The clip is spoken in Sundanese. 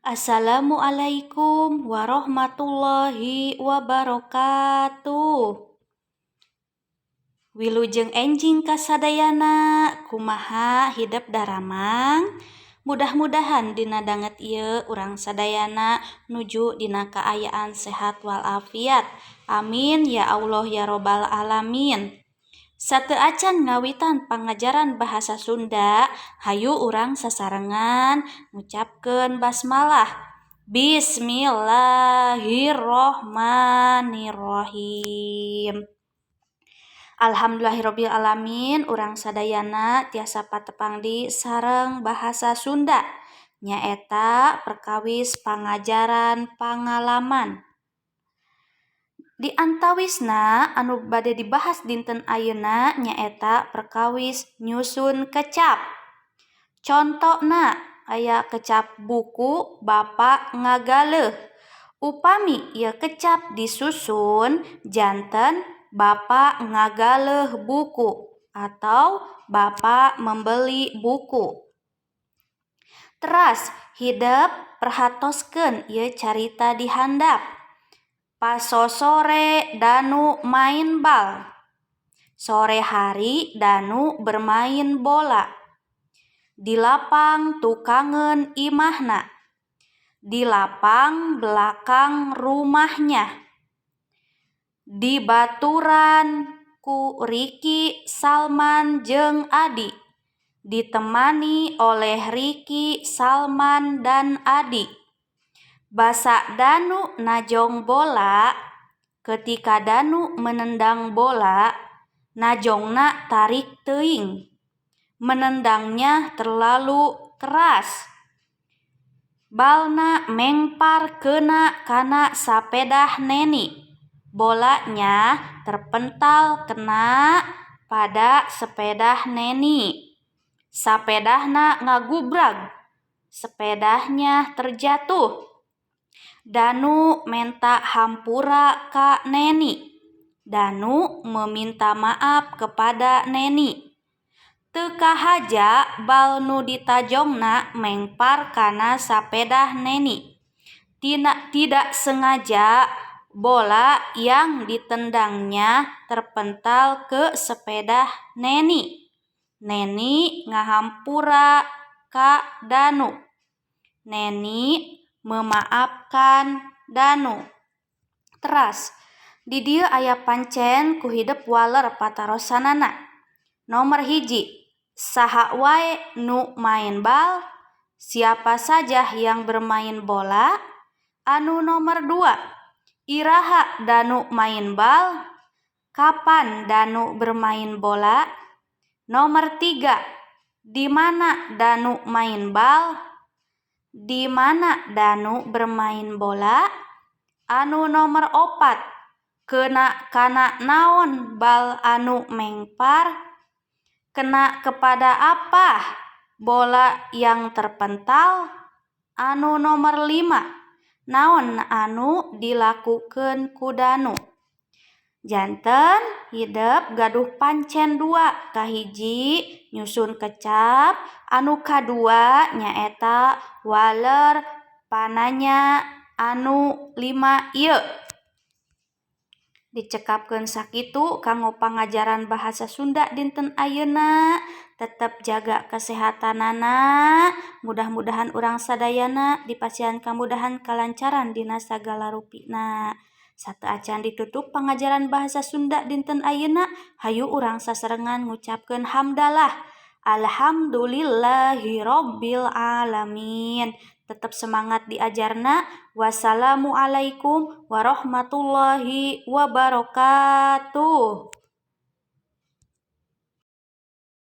Assalamualaikum warahmatullahi wabarakatuh. Wilujeng enjing kasadayana, kumaha hidep daramang? Mudah-mudahan dina danget ieu urang sadayana nuju dina kaayaan sehat walafiat. Amin ya Allah ya robbal alamin. Sateuacan ngawitan pangajaran bahasa Sunda, hayu urang sasarengan ngucapkeun basmalah. Bismillahirrohmanirrohim. Alhamdulillahirabbil alamin, urang sadayana tiasa patepang deui sareng bahasa Sunda, nyaeta perkawis pangajaran pangalaman. Di antawisna anu bade dibahas dinten ayeuna nyaeta perkawis nyusun kecap. Contona aya kecap "buku bapa ngagaleuh". Upami ieu kecap disusun janten "bapa ngagaleuh buku" atau "bapa membeli buku". Teras hidep perhatoskeun ieu carita di handap. Pasosore Danu main bal. Sore hari Danu bermain bola. Di lapang tukangeun imahna. Di lapang belakang rumahnya. Dibaturan ku Riki, Salman jeung Adi. Ditemani oleh Riki, Salman dan Adi. Basa Danu najong bola. Ketika Danu menendang bola, najongna tarik teuing. Menendangnya terlalu keras. Balna mengpar keuna kana sapedah Neni. Bolanya terpental kena pada sepeda Neni. Sapedahna ngagubrag. Sepedanya terjatuh. Danu menta hampura ka Neni. Danu meminta maaf kepada Neni. Teu kahaja bal nu ditajongna mengpar kana sapedah Neni. Tidak sengaja bola yang ditendangnya terpental ke sepeda Neni. Neni ngahampura ka Danu. Neni memaafkan Danu. Teras di dieu aya pancen ku hidep waler patarosanana. Nomor 1, saha wae nu main bal? Siapa saja yang bermain bola? Anu nomor 2, iraha Danu main bal? Kapan Danu bermain bola? Nomor 3, di mana Danu main bal? Di mana Danu bermain bola? Anu nomor 4, keuna kana naon bal anu mengpar? Kena kepada apa bola yang terpental? Anu nomor 5, naon anu dilakukeun ku Danu? Janten hidep gaduh pancen dua: kahiji, nyusun kecap, anu kadua nyaeta waler pananya anu lima ieu. Dicekapkeun sakitu kanggo pangajaran bahasa Sunda dinten ayeuna. Tetep jaga kesehatanana. Mudah-mudahan urang sadayana dipasihan kamudahan, kalancaran dina sagala rupina. Sateuacan ditutup pangajaran bahasa Sunda dinten ayeuna, hayu urang sasarengan ngucapkeun hamdalah. Alhamdulillahirabbil alamin. Tetep semangat diajarna. Wassalamualaikum warahmatullahi wabarakatuh.